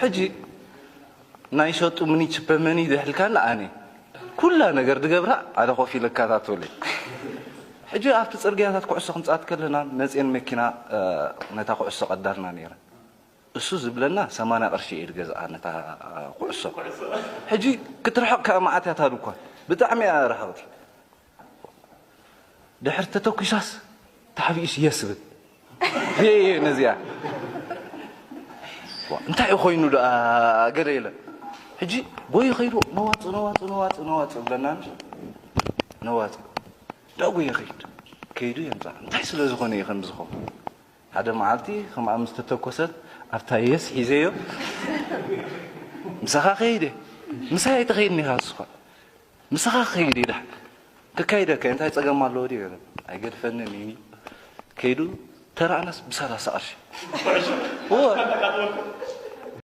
ሕጂ ናይ ሸጡ ምኒ ችፐ መኒ ዝሕልካና ኣነ ኩላ ነገር ድገብራ ኣነ ኮፍ ኢለ እከታተሎ። ሕጂ ኣብቲ ጽርግያታት ኩዕሶ ክንጻወት ከለና መጽየን መኪና ነታ ኩዕሶ ቀዳልና ነይራ። እሱ ዝብለና ሰማንያ ቅርሺ እየ ዝገዝኣ ነታ ኩዕሶ። ሕጂ ክትርሕቕ ከኣ መዓት እያ እታ ድኳን፣ ብጣዕሚ እያ ርሕቕቲ። ድሕር ተተኲሳስ ተሓቢኡስ የስ ብል። እየ ነዚኣ እንታይ ኮይኑ ደኣ ገለ ኢለ። ሕጂ ጎዩ ከይዱ ነዋጽእ ነዋጽእ ነዋጽእ ነዋጽእ ብለና። ነዋጽእ ደኣ ጎዩ ከይድ ከይዱ የምጻ እንታይ ስለ ዝኾነ እዩ ከም ዝኸውን። ሓደ መዓልቲ ከምኣ ምስ ተተኮሰት ኣብታ የስ ሒዘዮ ምሳኻ ከይደ። ምሳይ ኣይተኸይድን ኢኻ ንስኻ ምሳኻ ከይድ ኢዳ። ክካይደካ እንታይ ጸገም ኣለዎ ድዩ? ኣይገድፈንን እዩ። ከይዱ ተራእናስ ብሰላሳ ቅርሺ። እወ።